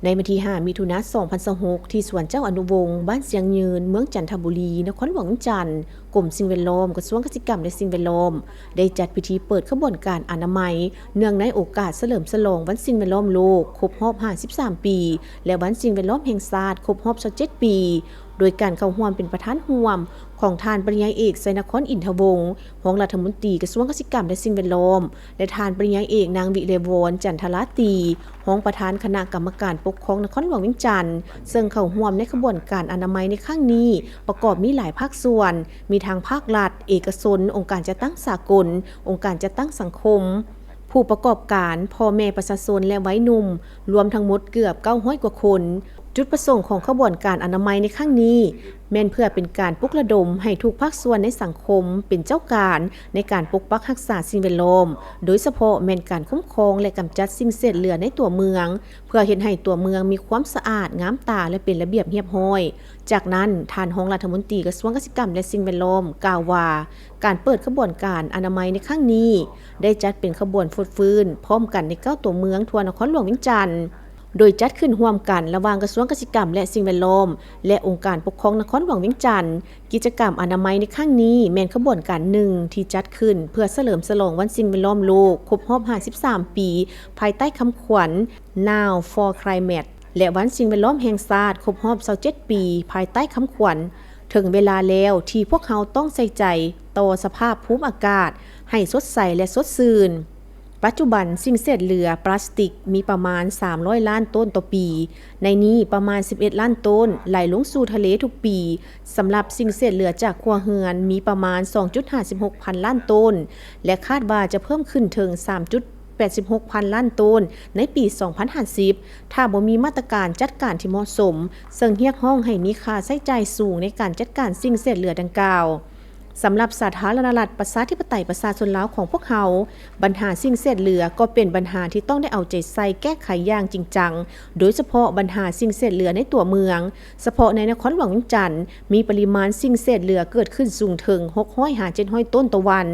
ໃນວັນທີຫ້າ ມິຖຸນາ ສອງພັນຊາວຫົກ ທີ່ສວນເຈົ້າອະນຸວົງ ບ້ານຊຽງຍືນ ເມືອງຈັນທະບູລີ ນະຄອນຫຼວງວຽງຈັນ, ກົມສິ່ງແວດລ້ອມ ກະຊວງກະສິກຳ ແລະ ສິ່ງແວດລ້ອມ ໄດ້ຈັດພິທີເປີດຂະບວນການອະນາໄມ ເນື່ອງໃນໂອກາດສະເຫຼີມສະຫຼອງວັນສິ່ງແວດລ້ອມໂລກ ຄົບຮອບຫ້າສິບສາມປີ ແລະ ວັນສິ່ງແວດລ້ອມແຫ່ງຊາດ ຄົບຮອບຊາວເຈັດປີ ໂດຍການເຂົ້າຮ່ວມເປັນປະທານຮ່ວມຂອງທ່ານປະລິນຍາເອກ ໄຊນະຄອນ ອິນທະວົງ ຮອງລັດຖະມົນຕີກະຊວງກະສິກຳ ແລະ ສິ່ງແວດລ້ອມ ແລະ ທ່ານປະລິນຍາເອກ ນາງ ວິໄລວອນ ຈັນທະລາຕີ ຮອງປະທານຄະນະກຳມະການປົກຄອງນະຄອນຫຼວງວຽງຈັນ, ເຊິ່ງເຂົ້າຮ່ວມໃນຂະບວນການອະນາໄມໃນຄັ້ງນີ້ ປະກອບມີຫຼາຍພາກສ່ວນ, ມີທັງພາກລັດ, ເອກະຊົນ, ອົງການຈັດຕັ້ງສາກົນ, ອົງການຈັດຕັ້ງສັງຄົມ, ຜູ້ປະກອບການ, ພໍ່ແມ່ປະຊາຊົນ ແລະ ໄວໜຸ່ມ, ລວມທັງໝົດເກືອບເກົ້າຮ້ອຍກວ່າຄົນ. ຈຸດປະສົງຂອງຂະບວນການອະນາໄມໃນຄັ້ງນີ້ ແມ່ນເພື່ອເປັນການປຸກລະດົມໃຫ້ທຸກພາກສ່ວນໃນສັງຄົມເປັນເຈົ້າການໃນການປົກປັກຮັກສາສິ່ງແວດລ້ອມ, ໂດຍສະເພາະແມ່ນການຄຸ້ມຄອງ ແລະ ກຳຈັດສິ່ງເສດເຫຼືອໃນຕົວເມືອງ, ເພື່ອເຮັດໃຫ້ຕົວເມືອງມີຄວາມສະອາດ, ງາມຕາ ແລະ ເປັນລະບຽບຮຽບຮ້ອຍ. ຈາກນັ້ນ, ທ່ານຮອງລັດຖະມົນຕີກະຊວງກະສິກຳ ແລະ ສິ່ງແວດລ້ອມ ກ່າວວ່າ ການເປີດຂະບວນການອະນາໄມໃນຄັ້ງນີ້ ໄດ້ຈັດເປັນຂະບວນຟົດຟື້ນພ້ອມກັນໃນເກົ້າຕົວເມືອງທົ່ວນະຄອນຫຼວງວຽງຈັນ, ໂດຍຈັດຂຶ້ນຮ່ວມກັນລະຫວ່າງກະຊວງກະສິກຳ ແລະ ສິ່ງແວດລ້ອມ ແລະ ອົງການປົກຄອງນະຄອນຫຼວງວຽງຈັນ. ກິດຈະກຳອະນາໄມໃນຄັ້ງນີ້ແມ່ນຂະບວນການໜຶ່ງທີ່ຈັດຂຶ້ນເພື່ອສະເຫຼີມສະຫຼອງວັນສິ່ງແວດລ້ອມໂລກຄົບຮອບຫ້າສິບສາມປີ ພາຍໃຕ້ຄຳຂວັນ Now for Climate ແລະ ວັນສິ່ງແວດລ້ອມແຫ່ງຊາດຄົບຮອບຊາວເຈັດປີ ພາຍໃຕ້ຄຳຂວັນ ເຖິງເວລາແລ້ວທີ່ພວກເຮົາຕ້ອງໃສ່ໃຈຕໍ່ສະພາບພູມອາກາດໃຫ້ສົດໃສ ແລະ ສົດຊື່ນ. ປັດຈຸບັນ, ສິ່ງເສດເຫຼືອປລາສຕິກມີປະມານສາມຮ້ອຍລ້ານໂຕນຕໍ່ປີ, ໃນນີ້ປະມານສິບເອັດລ້ານໂຕນໄຫຼລົງສູ່ທະເລທຸກປີ. ສຳລັບສິ່ງເສດເຫຼືອຈາກຄົວເຮືອນມີປະມານສອງຈຸດຫ້າສິບຫົກພັນລ້ານໂຕນ ແລະ ຄາດວ່າຈະເພີ່ມຂຶ້ນເຖິງສາມຈຸດແປດສິບຫົກພັນລ້ານໂຕນໃນປີສອງພັນຫ້າສິບ ຖ້າບໍ່ມີມາດຕະການຈັດການທີ່ເໝາະສົມ, ເຊິ່ງຮຽກຮ້ອງໃຫ້ມີຄ່າໃຊ້ຈ່າຍສູງໃນການຈັດການສິ່ງເສດເຫຼືອດັ່ງກ່າວ. ສຳລັບສາທາລະນະລັດ ປະຊາທິປະໄຕ ປະຊາຊົນລາວຂອງພວກເຮົາ, ບັນຫາສິ່ງເສດເຫຼືອກໍເປັນບັນຫາທີ່ຕ້ອງໄດ້ເອົາໃຈໃສ່ແກ້ໄຂຢ່າງຈິງຈັງ, ໂດຍສະເພາະບັນຫາສິ່ງເສດເຫຼືອໃນຕົວເມືອງ. ສະເພາະໃນນະຄອນຫຼວງວຽງຈັນ, ມີປະລິມານສິ່ງເສດເຫຼືອເກີດຂຶ້ນສູງເຖິງຫົກຮ້ອຍຫາເຈັດຮ້ອຍໂຕນຕໍ່ວັນ,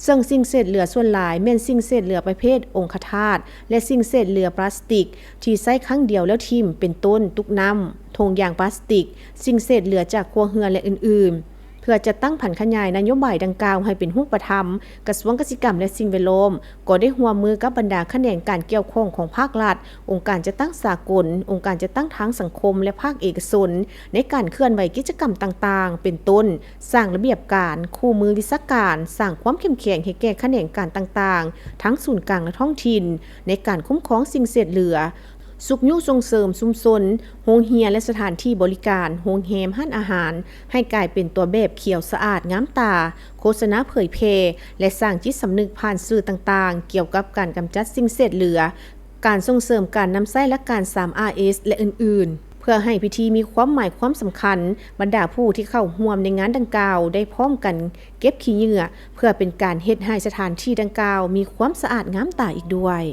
ເຊິ່ງສິ່ງເສດເຫຼືອສ່ວນຫຼາຍແມ່ນສິ່ງເສດເຫຼືອປະເພດອົງຄະທາດ ແລະ ສິ່ງເສດເຫຼືອປລາສຕິກທີ່ໃຊ້ຄັ້ງດຽວແລ້ວຖິ້ມ, ເປັນຕົ້ນ ຕຸກນ້ຳ, ຖົງຢາງປລາສຕິກ, ສິ່ງເສດເຫຼືອຈາກຄົວເຮືອນ ແລະ ອື່ນໆ. ເພື່ອຈັດຕັ້ງຜັນຂະຫຍາຍນະໂຍບາຍດັ່ງກ່າວໃຫ້ເປັນຮູບປະທຳ, ກະຊວງກະສິກຳ ແລະ ສິ່ງແວດລ້ອມ ກໍໄດ້ຮ່ວມມືກັບບັນດາຂະແໜງການກ່ຽວຂ້ອງຂອງພາກລັດ, ອົງການຈັດຕັ້ງສາກົນ, ອົງການຈັດຕັ້ງທາງສັງຄົມ ແລະ ພາກເອກະຊົນ ໃນການເຄື່ອນໄຫວກິດຈະກຳຕ່າງໆ ເປັນຕົ້ນ ສ້າງລະບຽບການ, ຄູ່ມືວິຊາການ, ສ້າງຄວາມເຂັ້ມແຂງໃຫ້ແກ່ຂະແໜງການຕ່າງໆ ທັງສູນກາງ ແລະ ທ້ອງຖິ່ນ ໃນການຄຸ້ມຄອງສິ່ງເສດເຫຼືອ, ຊຸກຍູ້ສົ່ງເສີມຊຸມຊົນ, ໂຮງຮຽນ ແລະ ສະຖານທີ່ບໍລິການ, ໂຮງແຮມ, ຮ້ານອາຫານ ໃຫ້ກາຍເປັນຕົວແບບຂຽວສະອາດງາມຕາ, ໂຄສະນາເຜີຍແຜ່ ແລະ ສ້າງຈິດສຳນຶກຜ່ານສື່ຕ່າງໆ ກ່ຽວກັບການກຳຈັດສິ່ງເສດເຫຼືອ, ການສົ່ງເສີມການນຳໃຊ້ຫຼັກການສາມ ອາ ເອສ ແລະ ອື່ນໆ ເພື່ອໃຫ້ພິທີມີຄວາມໝາຍຄວາມສຳຄັນ, ບັນດາຜູ້ທີ່ເຂົ້າຮ່ວມໃນງານດັ່ງກ່າວໄດ້ພ້ອມກັນເກັບຂີ້ເຫຍື້ອ ເພື່ອເປັນການເຮັດໃຫ້ສະຖານທີ່ດັ່ງກ່າວມີຄວາມສະອາດງາມຕາອີກດ້ວຍ.